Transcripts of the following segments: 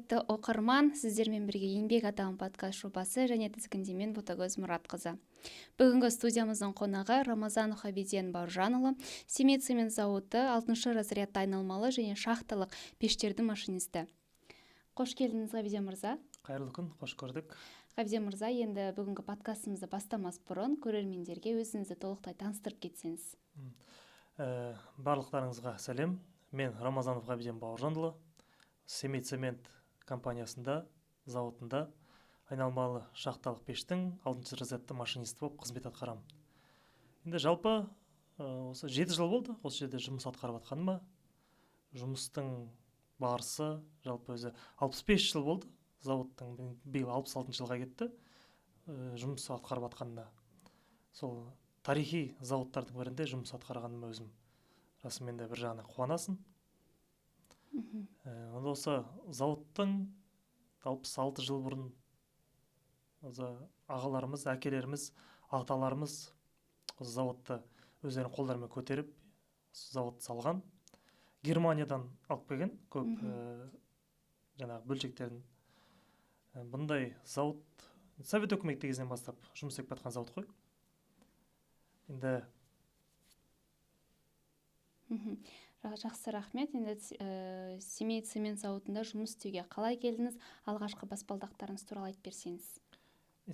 Құрметті оқырман, сіздермен бірге «Еңбек адамы» подкаст жобасы және тізгінде мен, Ботагөз Мұратқызы. Бүгінгі студиямыздың қонағы Рамазанов Ғабиден Бауыржанұлы, Семей цемент зауыты алтыншы разрядты айналмалы және шахталық пештердің машинисті. Қош келдіңіз, Ғабиден мырза. Қайырлы күн, қош көрдік. Ғабиден мырза, енді бүгінгі подкастымызды бастамас бұрын көрермендерге өзіңізді толықтай таныстырып кетсеңіз. Барлықтарыңызға сәлем. Мен Рамазанов Ғабиден Бауыржанұлы, Семей цемент компаниясында, зауытында айналмалы шахталық пештің алтыншы разрядты машинисті болып қызмет атқарамын. Енді жалпы осы 7 жыл болды осы жерде жұмыс атқарып жатқаныма. Жұмыстың барысы жалпы өзі 65 жыл болды зауыттың, биыл 66 жылға кетті жұмыс атқарып жатқанына. Сол тарихи зауыттардың бірінде жұмыс атқарғаныма өзім расымен де бір жағынан қуанасың. Осы зауыттың 66 жыл бұрын осы ағаларымыз, әкелеріміз, аталарымыз осы зауытты өздерінің қолдарымен көтеріп, осы зауытты салған. Германиядан алып келген көп жаңағы бөлшектерін. Бұндай зауыт совет өкіметі кезінен бастап жұмыс істеп жатқан зауыт қой енді. Жақсы, рахмет. Енді Семей цемент зауытында жұмыс істеуге қалай келдіңіз? Алғашқы баспалдақтарыңыз туралы айтып берсеңіз.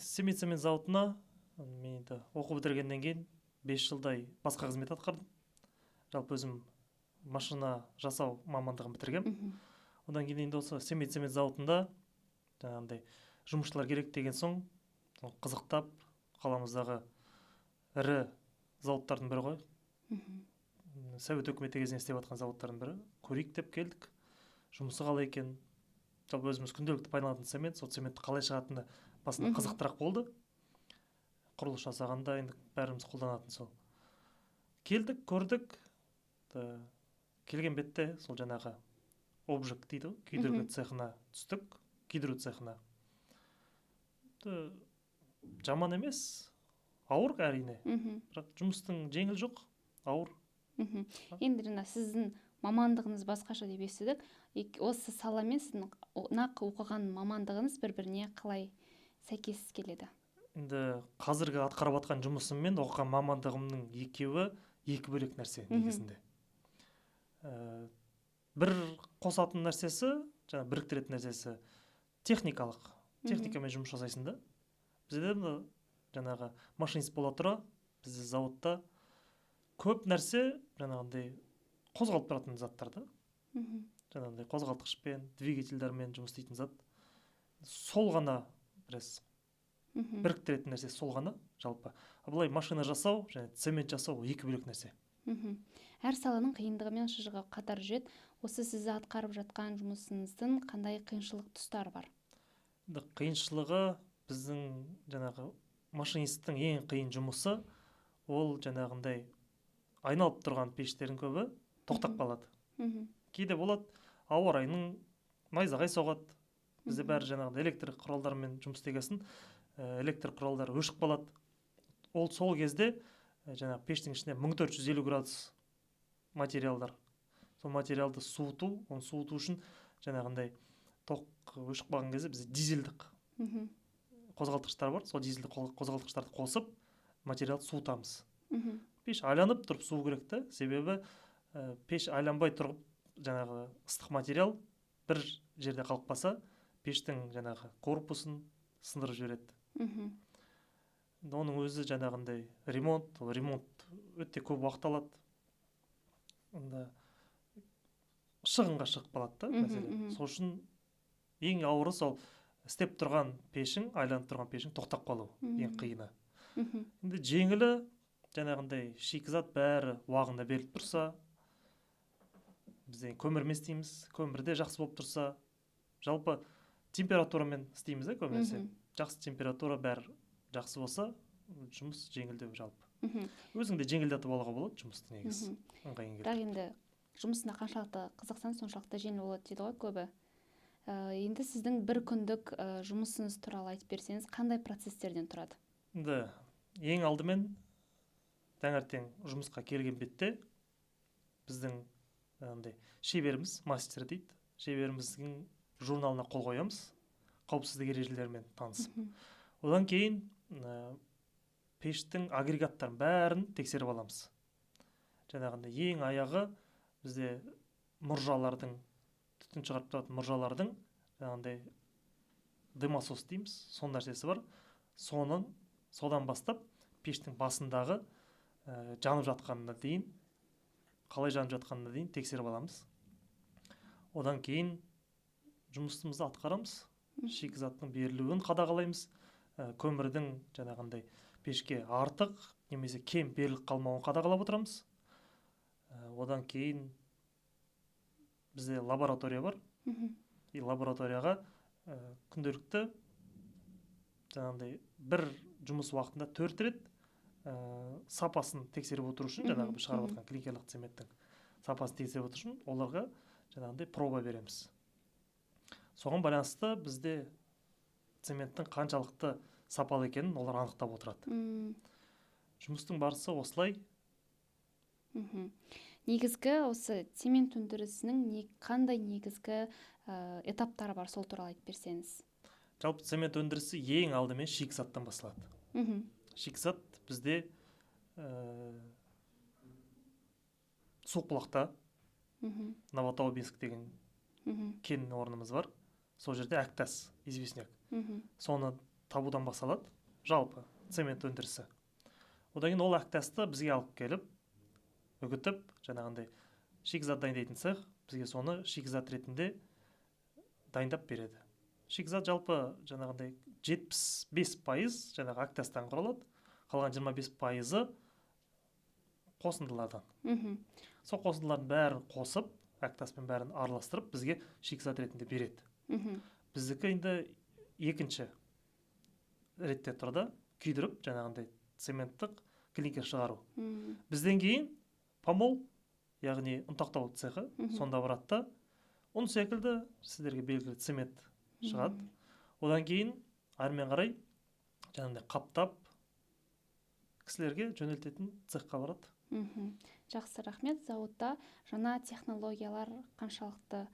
Семей цемент зауытына мен енді оқу бітіргеннен кейін 5 жылдай басқа қызмет атқардым. Жалпы өзім машина жасау мамандығын бітіргем. Одан кейін енді осы Семей цемент зауытында жаңағындай жұмысшылар керек деген соң, сол қызықтап, қаламыздағы ірі зауыттардың бірі ғой, совет өкіметі кезінен істеп жатқан зауыттардың бірі, көрейік деп келдік, жұмысы қалай екен. Жалпы өзіміз күнделікті пайдаланатын цемент, сол цементті қалай шығатыны басында қызықтырақ болды. Құрылыс жасағанда енді бәріміз қолданатын сол. Келдік, көрдік. Келген бетте сол жаңағы обжиг дейді ғой, күйдіргі цехына түстік, күйдіру цехына. Жаман емес, ауыр әрине, бірақ жұмыстың жеңіл жоқ, ауыр. Енді жаңа сіздің мамандығыңыз басқаша деп естідік. Осы саламен сіздің нақ оқыған мамандығыңыз бір біріне қалай сәйкес келеді? Енді қазіргі атқарып жатқан жұмысым мен оқыған мамандығымның екеуі екі бөлек нәрсе. Негізінде бір қосатын нәрсесі, жаңа біріктіретін нәрсесі техникалық, техникамен жұмыс жасайсың да. Бізде мына жаңағы машинист бола тұра, бізде зауытта көп нәрсе жаңағындай қозғалып тұратын заттар да. Жаңағындай қозғалтқышпен, двигательдермен жұмыс істейтін зат. Сол ғана біраз біріктіретін нәрсе сол ғана жалпы. А былай машина жасау және цемент жасау ол екі бөлек нәрсе. Әр саланың қиындығы мен шыжығы қатар жүреді. Осы сіз атқарып жатқан жұмысыңыздың қандай қиыншылық тұстары бар? Енді қиыншылығы, біздің жаңағы машинисттің ең қиын жұмысы ол жаңағындай айналып тұрған пештердің көбі тоқтап қалады. Кейде болады, ауа райының, найзағай соғады. Бізде бәрі жаңағыдай электр құралдарымен жұмыс істеген, электр құралдары өшіп қалады. Ол сол кезде жаңағы пештің ішінде 1450 градус материалдар, сол материалды суыту, оны суыту үшін жаңағындай тоқ өшіп қалған кезде бізде дизельдік қозғалтқыштар бар. Сол дизельдік қозғалтқыштарды қосып, материалды суытамыз. Пеш айланып тұрып суу керек та, себебі пеш айланбай тұрып, жаңағы ыстық материал бір жерде қалып қалса, пештің жаңағы корпусын сындырып жібереді. Енді оның өзі жаңағындай ремонт, ол ремонт өте көп уақыт алады. Онда шығынға шығып қалады да мәселе. Сол үшін ең ауыры сол істеп тұрған пешің, айланып тұрған пешің тоқтап қалу ең қиыны. Енді жеңілі жаңағындай шикізат бәрі уағында беріліп тұрса, бізде көмірмен істейміз, көмір де жақсы болып тұрса, жалпы температурамен істейміз да көбінесе. Жақсы температура, бәрі жақсы болса, жұмыс жеңілдеу жалпы. Өзің де жеңілдетіп алуға болады жұмысты негізі, ыңғайын Бірақ келтіріп. енді жұмысына қаншалықты қызықсаң, соншалықты жеңіл болады дейді ғой көбі. Енді сіздің бір күндік жұмысыңыз туралы айтып берсеңіз, қандай процесстерден тұрады? Енді ең алдымен таңертең жұмысқа келген бетте біздің андай шеберіміз, мастер дейді, шеберіміздің Журналына қол қоямыз, қауіпсіздік ережелерімен танысып. Одан кейін пештің агрегаттарын бәрін тексеріп аламыз. Жаңағындай ең аяғы бізде мұржалардың, түтін шығарып тұратын мұржалардың жаңағындай дымосос дейміз, сол нәрсесі бар. Соның содан бастап пештің басындағы жанып жатқанына дейін, қалай жанып жатқанына дейін тексеріп аламыз. Одан кейін жұмысымызды атқарамыз, шикізаттың берілуін қадағалаймыз, көмірдің жаңағындай пешке артық немесе кем беріліп қалмауын қадағалап отырамыз. Одан кейін бізде лаборатория бар. И лабораторияға күнделікті жаңағындай бір жұмыс уақытында төрт рет сапасын тексеріп отыру үшін, жаңағы біз шығарып жатқан клинкерлік цементтің сапасын тексеріп отыру үшін оларға жаңағындай проба береміз. Соған байланысты бізде цементтің қаншалықты сапалы екенін олар анықтап отырады. Жұмыстың барысы осылай. Негізгі осы цемент өндірісінің қандай негізгі этаптары бар, сол туралы айтып берсеңіз. Жалпы цемент өндірісі ең алдымен шикізаттан басталады. Шикізат бізде Суықбұлақта, Новотаубинск деген кен орнымыз бар, сол жерде әктас, известняк, соны табудан басталады жалпы цемент өндірісі. Одан кейін ол әктасты бізге алып келіп, үгітіп, жаңағындай шикізат дайындайтын цех бізге соны шикізат ретінде дайындап береді. Шикізат жалпы жаңағындай 75% жаңағы әктастан құралады, қалған 25%-ы қосындылардан. Сол қосындылардың бәрін қосып, әктаспен бәрін араластырып, бізге шикізат ретінде береді. Біздікі енді екінші ретте тұр да, күйдіріп, жаңағындай цементтік клинкер шығару. Бізден кейін помол, яғни ұнтақтау цехы, сонда барады да, ұн секілді сіздерге белгілі цемент шығады. Одан кейін әрмен қарай жаңағындай қаптап кісілерге жөнелтетін цехқа барады. Жақсы, рахмет. Зауытта жаңа технологиялар қаншалықты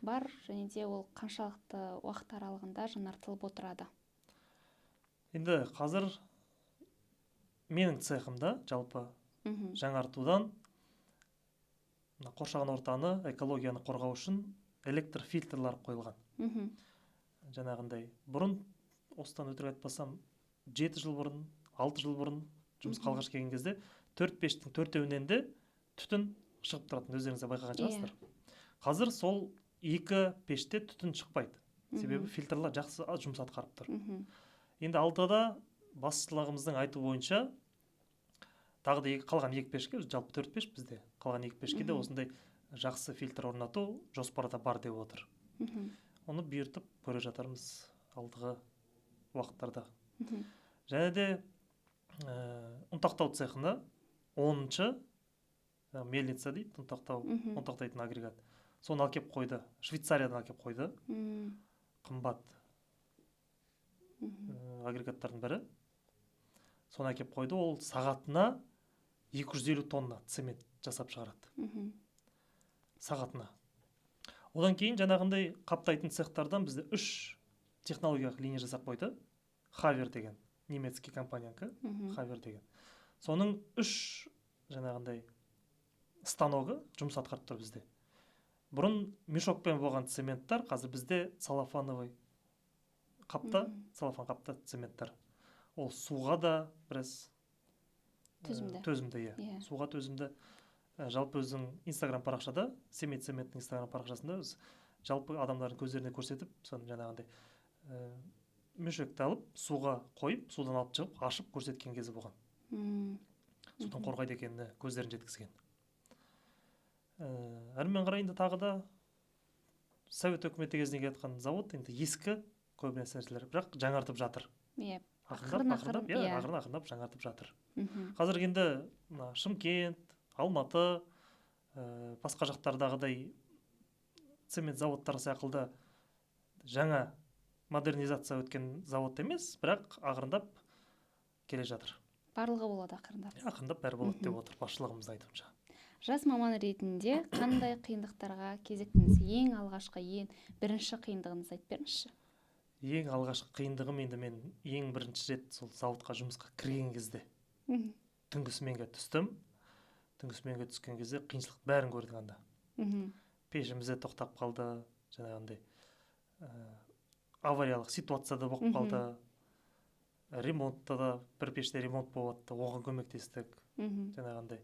бар және де ол қаншалықты уақыт аралығында жаңартылып отырады? Енді қазір менің цехымда жалпы жаңартудан мына қоршаған ортаны, экологияны қорғау үшін электр фильтрлар қойылған. Жаңағындай бұрын, осыдан өтірік айтпасам, 7 жыл бұрын, 6 жыл бұрын жұмысқа алғаш келген кезде төрт пештің төртеуінен де түтін шығып тұратын, өздеріңіз де байқаған шығарсыздар. Қазір сол екі пеште түтін шықпайды, себебі фильтрлар жақсы жұмыс атқарып тұр. Енді алдыда басшылығымыздың айтуы бойынша тағы да қалған екі пешке, жалпы төрт пеш бізде, қалған екі пешке де осындай жақсы фильтр орнату жоспарда бар деп отыр. Оны бұйыртып көре жатармыз алдығы уақыттарда. Және де ұнтақтау цехына 10-шы мельница дейді, ұнтақтау, ұнтақтайтын агрегат, соны алып келіп қойды, Швейцариядан алып келіп қойды. Қымбат агрегаттардың бірі, соны әкеліп қойды. Ол сағатына 250 тонна цемент жасап шығарады сағатына. Одан кейін жаңағындай қаптайтын цехтардан бізде үш технологиялық линия жасап қойды. Хавер деген немецкий компаниянікі, Хавер деген, соның үш жаңағындай станогы жұмыс атқарып тұр бізде. Бұрын мешокпен болған цементтар қазір бізде целлофановый қапта, целлофан қапта цементтар. Ол суға да біраз Төзімді. Төзімді, иә. Суға төзімді. Жалпы өзің Инстаграм парақшада, Семей цементтің Инстаграм парақшасында біз жалпы адамдардың көздеріне көрсетіп, соны жаңағындай мешокті алып, суға қойып, судан алып шығып, ашып көрсеткен кезі болған. Судан қорғайды екеніне көздерін жеткізген. Әрмен қарай енді тағы да совет өкіметі кезінде келе жатқан завод, енді ескі көбінесе нәрселер, бірақ жаңартып жатыр. Ақырындап, Ақырын, ақырындап, ақырын, иә, ақырын ақырындап жаңартып жатыр. Қазір енді мына Шымкент, Алматы, басқа жақтардағыдай цемент заводтары секілді жаңа модернизация өткен завод емес, бірақ ақырындап келе жатыр. Барлығы болады ақырындап. Ақырындап бәрі болады деп отыр басшылығымыздың айтуынша. Жас маман ретінде қандай қиындықтарға кезіктіңіз? Ең алғашқы, ең бірінші қиындығыңызды айтып беріңізші. Ең алғашқы қиындығым, енді мен ең бірінші рет сол зауытқа жұмысқа кірген кезде түнгі сменге түстім. Түнгі сменге түскен кезде қиыншылық бәрін көрдік анда. Пешіміз де тоқтап қалды, жаңағындай авариялық ситуация да болып қалды. Ремонтта да, бір пеште ремонт болып жатты, оған көмектестік. Жаңағындай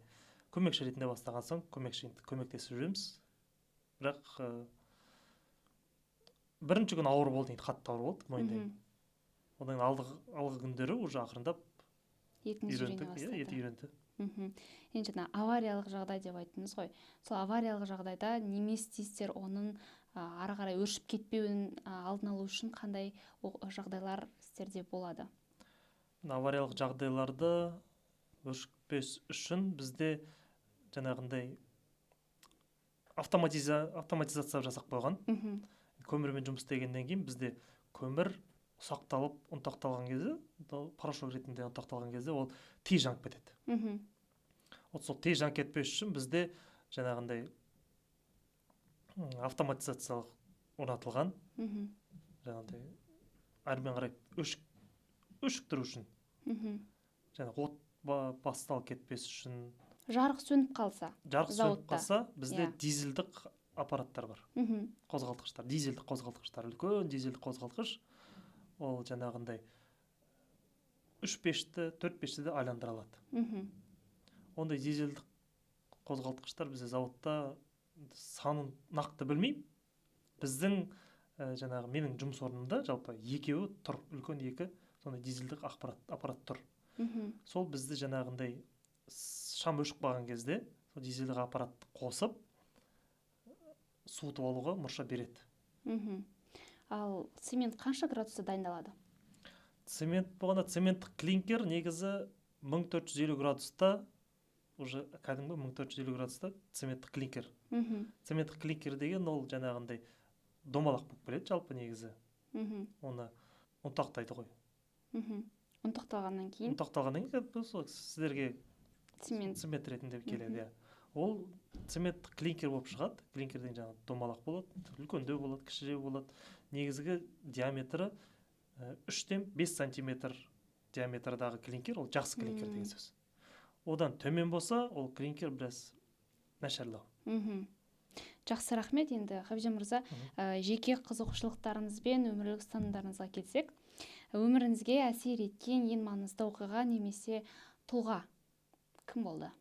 көмекші ретінде бастаған соң, көмекші, көмектесіп жүреміз. Бірақ бірінші күн ауыр болды енді, қатты ауыр болды, мойындаймын. Одан кейін алғы күндері уже ақырындап етіңіз үйрене үйрендік, иә. бастады. Еті үйренді. Енді жаңа авариялық жағдай деп айттыңыз ғой. Сол авариялық жағдайда неме істейсіздер? Оның ары қарай өршіп кетпеуін алдын алу үшін қандай жағдайлар сіздерде болады? Авариялық жағдайларды өршітпес үшін бізде жаңағындай автоматизация жасап қойған. Көмірмен жұмыс істегеннен кейін бізде көмір ұсақталып, ұнтақталған кезде, порошок ретінде ұнтақталған кезде, ол тез жанып кетеді. Вот сол тез жанып кетпес үшін бізде жаңағындай автоматизациялық орнатылған. Жаңағындай әрмен қарай өшіктіру үшін, жаңағы от басталып кетпес үшін. Жарық сөніп қалса Жарық сөніп зауытта. қалса, бізде дизельдік аппараттар бар, қозғалтқыштар, дизельдік қозғалтқыштар, үлкен дизельдік қозғалтқыш. Ол жаңағындай үш пешті, төрт пешті де айландыра алады. Ондай дизельдік қозғалтқыштар бізде зауытта санын нақты білмеймін. Біздің жаңағы менің жұмыс орнымда жалпы екеуі тұр, үлкен екі сондай дизельдік аппарат тұр. Сол бізді жаңағындай шам өшіп қалған кезде сол дизельдік аппаратты қосып, суытып алуға мұрша береді. Ал цемент қанша градуста дайындалады? Цемент болғанда, цементтік клинкер негізі 1450 градуста, уже кәдімгі 1450 градуста цементтік клинкер. Цементтік клинкер деген ол жаңағындай домалақ болып келеді жалпы негізі. Оны ұнтақтайды ғой. Ұнтақталғаннан кейін? Ұнтақталғаннан кейін кәдімгі сол сіздерге цемент. Цемент ретінде келеді, иә. Ол цементтік клинкер болып шығады. Клинкер деген жаңағы домалақ болады, үлкендеу болады, кішіреу болады. Негізгі диаметрі 3-тен 5 сантиметр диаметрдағы клинкер ол жақсы клинкер деген сөз. Одан төмен болса, ол клинкер біраз нашарлау. Жақсы, рахмет. Енді, Ғабиден мырза, жеке қызығушылықтарыңыз бен өмірлік ұстанымдарыңызға келсек, өміріңізге әсер еткен ең маңызды оқиға немесе тұлға кім болды?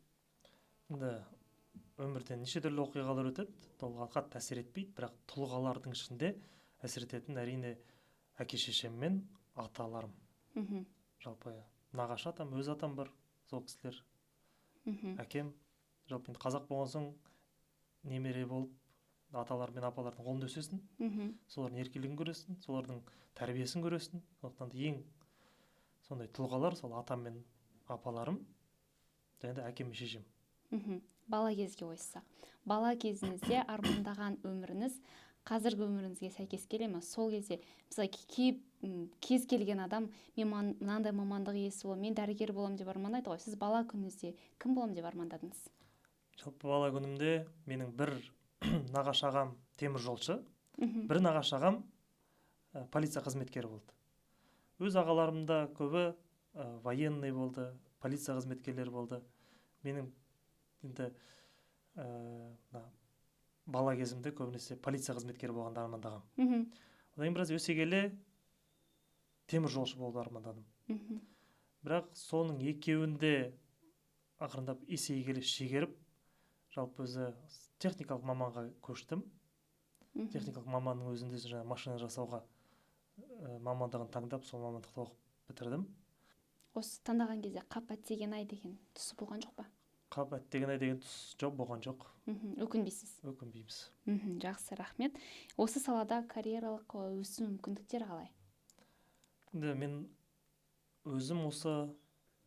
Енді өмірде неше түрлі оқиғалар өтеді, тұлға қатты әсер етпейді, бірақ тұлғалардың ішінде әсер ететін, әрине, әке шешем мен аталарым. Жалпы нағашы атам, өз атам бар, сол кісілер. Әкем, жалпы енді қазақ болған соң, немере болып аталар мен апалардың қолында өсесің, солардың еркелігін көресің, солардың тәрбиесін көресің. Сондықтан да ең сондай тұлғалар сол атам мен апаларым және де әкем мен шешем. Бала кезге ойыссақ, бала кезіңізде армандаған өміріңіз қазіргі өміріңізге сәйкес келе ме? Сол кезде, мысалы, кез келген адам мен мынандай мамандық иесі боламын, мен дәрігер боламын деп армандайды ғой. Сіз бала күніңізде кім боламын деп армандадыңыз? Жалпы бала күнімде менің бір нағашы ағам теміржолшы, бір нағашы ағам полиция қызметкері болды. Өз ағаларым да көбі военный болды, полиция қызметкерлері болды. Менің енді мына бала кезімде көбінесе полиция қызметкері болғанды армандағанмын. Одан кейін біраз өсе келе теміржолшы болуды армандадым. Бірақ соның екеуінде ақырындап есейе келе шегеріп, жалпы өзі техникалық маманға көштім. Техникалық маманның өзінде жаңағы машина жасауға мамандығын таңдап, сол мамандықты оқып бітірдім. Осы таңдаған кезде «қап, әттеген ай» деген тұсы болған жоқ па? «Қап, әттеген ай» деген тұс жоқ, болған жоқ. Өкінбейсіз? Өкінбейміз. Жақсы, рахмет. Осы салада карьералық өсу мүмкіндіктері қалай? Енді мен өзім осы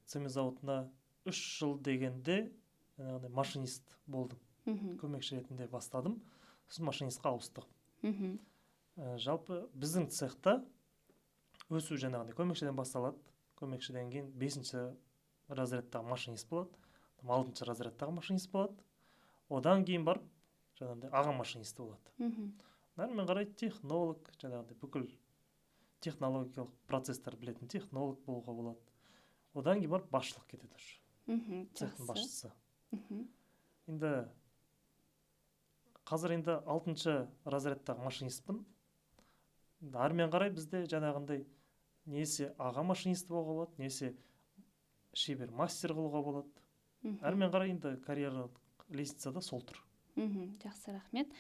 цемент зауытына 3 жыл дегенде жаңағыдай машинист болдым. Көмекші ретінде бастадым, сосын машинистқа ауыстық. Жалпы біздің цехта өсу жаңағыдай көмекшіден басталады. Көмекшіден кейін бесінші разрядтағы машинист болады, алтыншы разрядтағы машинист болады. Одан кейін барып жаңағыдай аға машинисті болады. Әрмен қарай технолог, жаңағыдай бүкіл технологиялық процесстер білетін технолог болуға болады. Одан кейін барып басшылық кетеді уже, цехтың басшысы. Енді қазір енді алтыншы разрядтағы машинистпін. Енді әрмен қарай бізде жаңағындай несе аға машинист болуға болады, несе шебер мастер қылуға болады. Әрмен қарай енді карьера лестницада сол тұр. Жақсы, рахмет.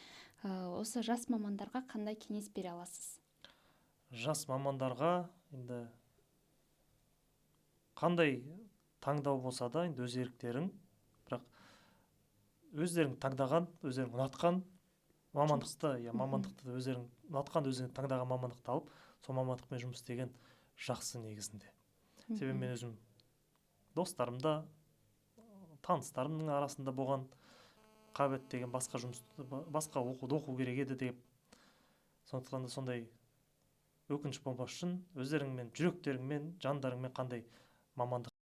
Осы жас мамандарға қандай кеңес бере аласыз? Жас мамандарға енді қандай таңдау болса да, енді өз еріктерің, бірақ өздерің таңдаған, өздерің ұнатқан мамандықты, иә, мамандықты, өздерің ұнатқан, өздерің таңдаған мамандықты алып, сол мамандықпен жұмыс істеген жақсы негізінде. Себебі мен өзім достарым да, таныстарымның арасында болған қабілет деген басқа жұмыс, басқа оқуды оқу керек еді деп. Сондықтан да сондай өкініш болмас үшін өздеріңмен, жүректеріңмен, жандарыңмен қандай мамандық